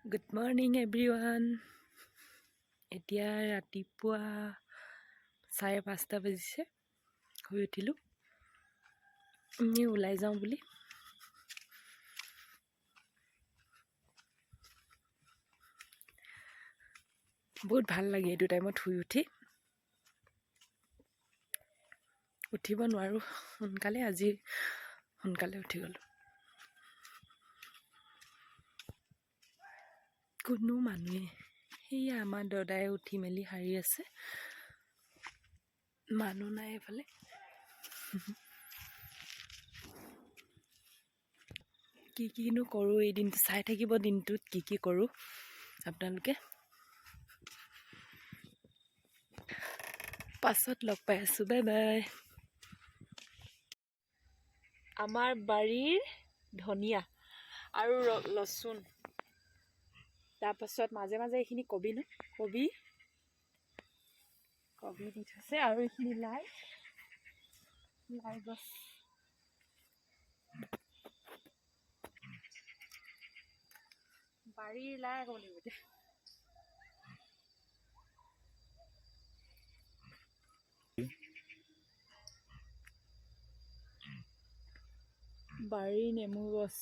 Good morning everyone. এতিয়া ৰাতিপুৱা 5:30 বাজিছে। শুই উঠিলোঁ, এনেই ওলাই যাওঁ বুলি। বহুত ভাল লাগে এইটো টাইমত শুই উঠি। উঠিব নোৱাৰোঁ সোনকালে, আজি সোনকালে উঠি গ'লোঁ। কোনো মানুহে, সেয়া আমাৰ দদাই উঠি মেলি সাৰি আছে, মানুহ নাই এইফালে। কি কিনো কৰোঁ এই দিনটো চাই থাকিব, দিনটোত কি কি কৰোঁ আপোনালোকে। পাছত লগ পাই আছোঁ, বাই বাই। আমাৰ বাৰীৰ ধনিয়া আৰু লচুন, তাৰপাছত মাজে মাজে এইখিনি কবি ন, কবি কবি দি থৈছে। আৰু এইখিনি লাই, লাই গছ। বাৰীৰ লাই ক'ব লাগিব এতিয়া। বাৰীৰ নেমু গছ।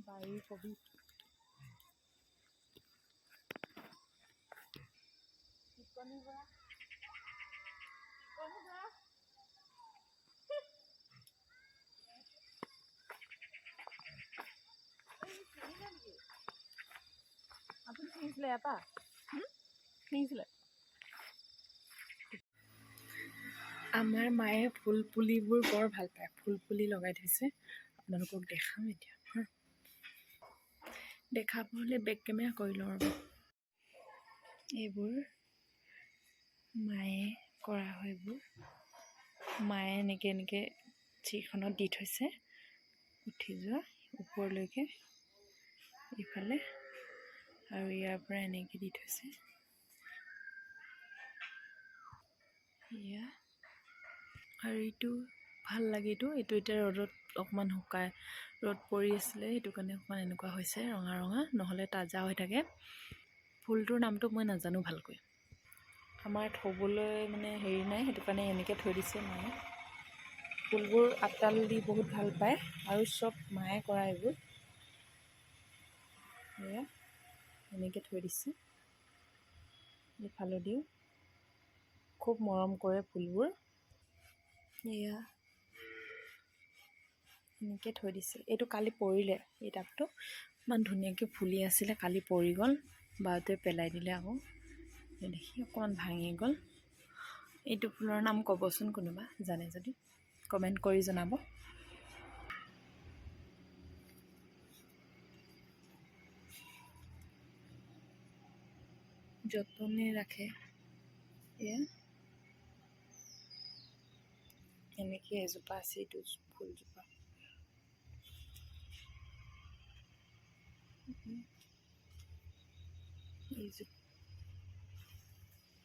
বাৰীৰ কবি। টিকনি বৰা, টিকনি বৰা। আপুনি ছিঙিছিলে ইয়াৰ পৰা? ছিঙিছিলে? আমাৰ মায়ে ফুল পুলিবোৰ বৰ ভাল পায়, ফুল পুলি লগাই থৈছে। আপোনালোকক দেখাম এতিয়া, হা। দেখাবলৈ বেক কেমেৰা কৰি লওঁ ৰ'ব। এইবোৰ মায়ে কৰা হয়, এইবোৰ মায়ে এনেকৈ এনেকৈ যিখনত দি থৈছে, উঠি যোৱা ওপৰলৈকে এইফালে, আৰু ইয়াৰ পৰা এনেকৈ দি থৈছে। এয়া আৰু এইটো ভাল লাগে। এইটো এইটো এতিয়া ৰ'দত অকণমান শুকাই, ৰ'দ পৰি আছিলে, সেইটো কাৰণে অকণমান এনেকুৱা হৈছে ৰঙা ৰঙা, নহ'লে তাজা হৈ থাকে। ফুলটোৰ নামটো মই নাজানো ভালকৈ। আমাৰ থ'বলৈ মানে হেৰি নাই, সেইটো কাৰণে এনেকৈ থৈ দিছে মায়ে। ফুলবোৰ আপডাল দি বহুত ভাল পায় আৰু চব মায়ে কৰা এইবোৰ। এয়া এনেকৈ থৈ দিছে। এইফালেদিও খুব মৰম কৰে ফুলবোৰ। এয়া এনেকৈ থৈ দিছে। এইটো কালি পৰিলে, এই টাবটো ইমান ধুনীয়াকৈ ফুলি আছিলে, কালি পৰি গ'ল, বাৰুতে পেলাই দিলে আকৌ দেখি অকণমান ভাঙি গ'ল। এইটো ফুলৰ নাম ক'বচোন কোনোবা জানে যদি, কমেণ্ট কৰি জনাব। যতনে ৰাখে। এয়া এনেকৈ এজোপা আছে, এইটো ফুলজোপা।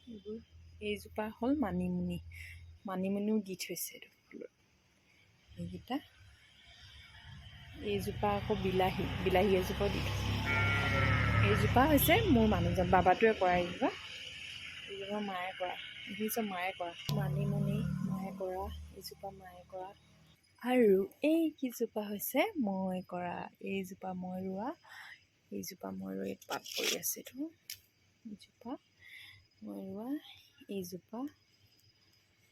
এইবোৰ এইজোপা হ'ল মানিমুনি, মানিমুনিও দি থৈছে এইটো ফুলত এইকেইটা। এইজোপা আকৌ বিলাহী, বিলাহী এজোপাও দি থৈছে। এইজোপা হৈছে মোৰ মানুহজন বাবাটোৱে কৰা, এইজোপা এইজোপা মায়ে কৰা, এইখিনি চব মায়ে কৰা। মানিমুনি মায়ে কৰা, এইজোপা মায়ে কৰা। আৰু এইকেইজোপা হৈছে মই কৰা, এইজোপা মই ৰোৱা, এইজোপা মই ৰুই পাত পৰি আছে এইটো, এইজোপা মই ৰোৱা, এইজোপা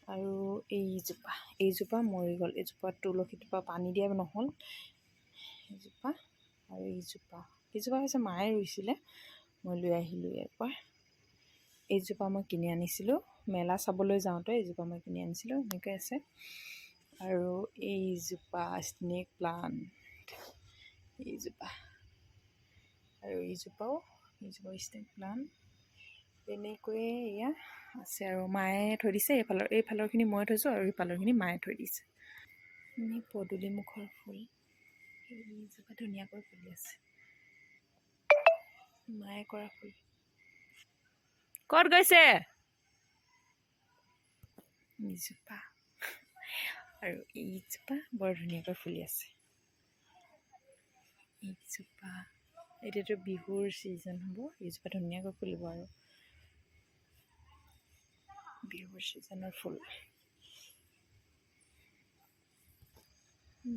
আৰু এইজোপা, এইজোপা মৰি গ'ল, এইজোপা তুলসীজোপা পানী দিয়া নহ'ল, এইজোপা আৰু এইজোপা, এইজোপা হৈছে মায়ে ৰুইছিলে, মই লৈ আহিলোঁ ইয়াৰ পৰা। এইজোপা মই কিনি আনিছিলোঁ মেলা চাবলৈ যাওঁতে, এইজোপা মই কিনি আনিছিলোঁ, এনেকৈ আছে। আৰু এইজোপা স্নেক প্লান্ট, এইজোপা আৰু এইজোপাও, এইজোপা স্নেক প্লান্ট। তেনেকৈয়ে এয়া আছে আৰু মায়ে থৈ দিছে। এইফালৰ এইফালৰখিনি মই থৈছোঁ আৰু এইফালৰখিনি মায়ে থৈ দিছে। এনেই পদূলি মুখৰ ফুল, এইজোপা ধুনীয়াকৈ ফুলি আছে, মায়ে কৰা ফুল। ক'ত গৈছে? এইজোপা আৰু এইজোপা বৰ ধুনীয়াকৈ ফুলি আছে। এইজোপা এতিয়াতো বিহুৰ ছিজন হ'ব, এইজোপা ধুনীয়াকৈ ফুলিব আৰু বিহুৰ ছিজনৰ ফুল।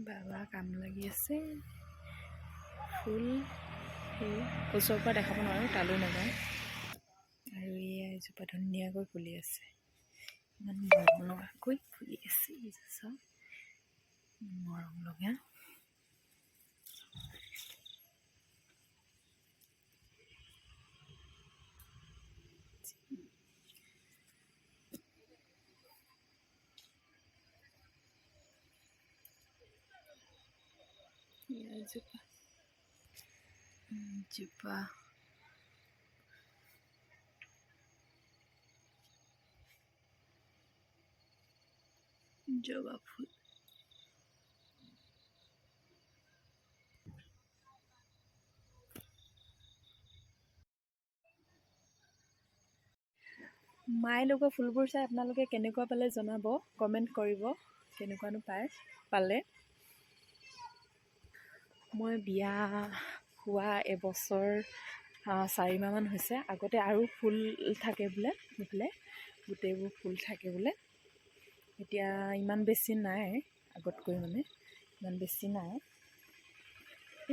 বাবা কাম লাগি আছে। ফুল সেই ওচৰৰ পৰা দেখাব নোৱাৰোঁ, তালৈ নাযাওঁ। আৰু এয়া এজোপা ধুনীয়াকৈ ফুলি আছে, ইমান মৰম লগাকৈ ফুলি আছে। এইজোপা চাওক, মৰম লগা। এজোপা এজোপা জবা ফুল। মায়ে লগোৱা ফুলবোৰ চাই আপোনালোকে কেনেকুৱা পালে জনাব, কমেণ্ট কৰিব কেনেকুৱানো পালে। মই বিয়া হোৱা এবছৰ 4 মাহমান হৈছে। আগতে আৰু ফুল থাকে বোলে, এইফালে গোটেইবোৰ ফুল থাকে বোলে। এতিয়া ইমান বেছি নাই, আগতকৈ মানে ইমান বেছি নাই।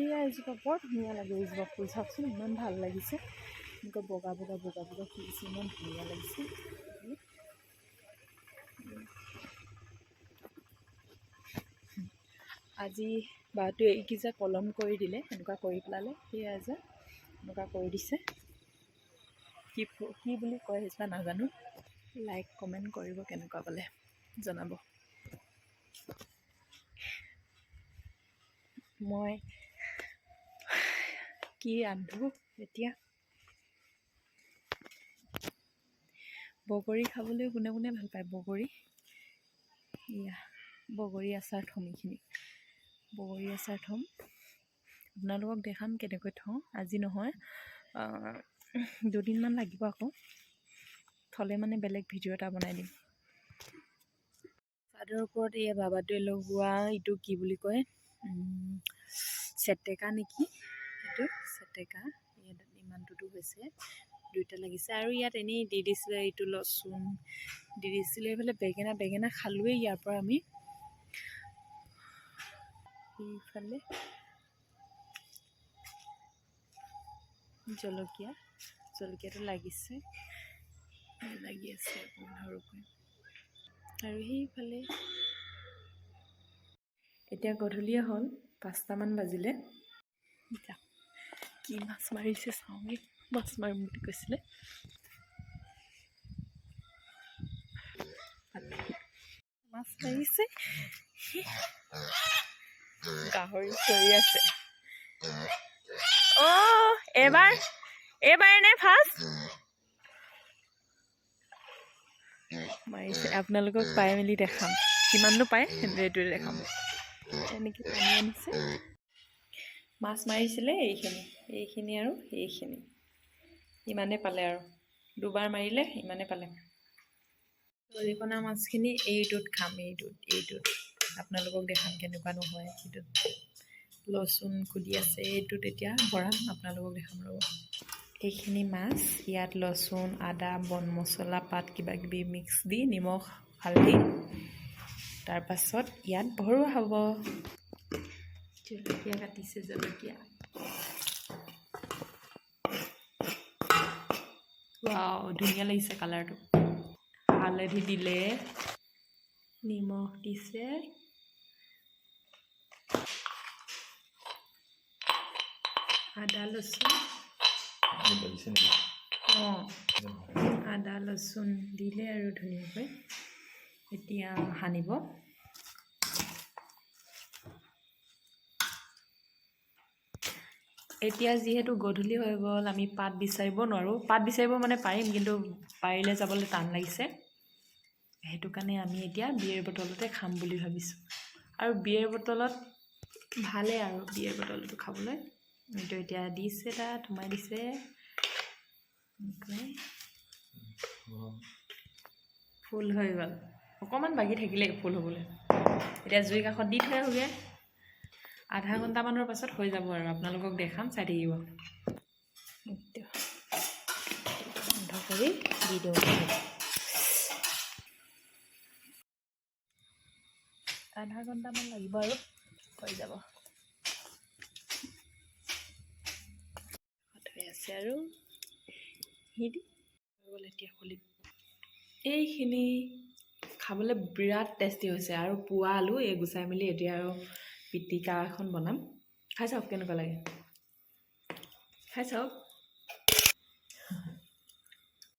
এয়া এজোপা বৰ ধুনীয়া লাগে এইজোপা ফুল, চাওকচোন ইমান ভাল লাগিছে। এনেকুৱা বগা বগা বগা বগা ফুলিছে, ইমান ধুনীয়া লাগিছে। আজি বাটোৱে এইকেইটা কলম কৰি দিলে, এনেকুৱা কৰি পেলালে। সেয়া যে এনেকুৱা কৰি দিছে, কি কি বুলি কয় সেইজোপা নাজানো। লাইক কমেণ্ট কৰিব, কেনেকুৱা পালে জনাব। মই কি ৰান্ধো এতিয়া, বগৰী খাবলৈ কোনে কোনে ভাল পায় বগৰী? এয়া বগৰী আচাৰ থ'ম, এইখিনি বগৰী আচাৰ থ'ম। আপোনালোকক দেখাম কেনেকৈ থওঁ, আজি নহয় দুদিনমান লাগিব আকৌ থ'লে, মানে বেলেগ ভিডিঅ' এটা বনাই দিম। চাদৰ ওপৰত এয়া বাবাটোৱে লগোৱা এইটো কি বুলি কয়, চেটেকা নেকি এইটো, চেটেকা। ইয়াত ইমানটোতো হৈছে, দুইটা লাগিছে। আৰু ইয়াত এনেই দি দিছিলে এইটো লচুন দি দিছিলে। এইফালে বেঙেনা, বেঙেনা খালোৱেই ইয়াৰ পৰা আমি। এইফালে জলকীয়া, জলকীয়াটো লাগিছে, লাগি আছে অকণমান সৰুকৈ। আৰু সেইফালে এতিয়া গধূলিয়ে হ'ল, 5টামান বাজিলে। কি মাছ মাৰিছে চাওঁগৈ, মাছ মাৰিম বুলি কৈছিলে। মাছ মাৰিছে, গাহৰি চৰি আছে। অ' এইবাৰ এইবাৰ নে ফাৰ্ষ্ট মাৰিছে। আপোনালোকক পাই মেলি দেখাম, কিমাননো পায় সেইটোৱে দেখাম। এনেকৈ পানী আনিছে, মাছ মাৰিছিলে এইখিনি, এইখিনি আৰু এইখিনি, ইমানে পালে। আৰু দুবাৰ মাৰিলে ইমানে পালে। দৰিকণা মাছখিনি এইটোত খাম, এইটোত এইটোত আপোনালোকক দেখাম কেনেকুৱানো হয়। এইটোত লচুন খুলি আছে, এইটোত এতিয়া ভৰাম, আপোনালোকক দেখাম ৰ'ব। এইখিনি মাছ ইয়াত লচুন, আদা, বন মছলা পাত কিবা কিবি মিক্স দি নিমখ হালধি, তাৰপাছত ইয়াত ভৰোৱা হ'ব। জলকীয়া কাটিছে, জলকীয়া। ৱাও, ধুনীয়া লাগিছে কালাৰটো। হালধি দিলে, নিমখ দিছে, আদা লচুন, অঁ আদা লচুন দিলে আৰু ধুনীয়াকৈ এতিয়া সানিব। এতিয়া যিহেতু গধূলি হৈ গ'ল, আমি পাত বিচাৰিব নোৱাৰোঁ। পাত বিচাৰিব মানে পাৰিম, কিন্তু পাৰিলে যাবলৈ টান লাগিছে। সেইটো কাৰণে আমি এতিয়া বিয়েৰ বটলতে খাম বুলি ভাবিছোঁ। আৰু বিয়েৰ বটলত ভালেই আৰু বিয়েৰ বটলটো খাবলৈ। এইটো এতিয়া দিছে, তাত সোমাই দিছে, ফুল হৈ গ'ল। অকণমান বাকী থাকিলেই ফুল হ'বলৈ। এতিয়া জুই কাষত দি থৈ আহোঁগৈ। আধা ঘণ্টামানৰ পাছত হৈ যাব আৰু আপোনালোকক দেখাম, চাই থাকিব। এইটো বন্ধ কৰি দি দিওঁ। আধা ঘণ্টামান লাগিব আৰু হৈ যাব। হৈ আছে আৰু দি গ'ল। এতিয়া খুলিম। এইখিনি খাবলৈ বিৰাট টেষ্টি হৈছে। আৰু পোৱা আলু এই গুচাই মেলি এতিয়া আৰু পিটিকা এখন বনাম। খাই চাওক কেনেকুৱা লাগে, খাই চাওক।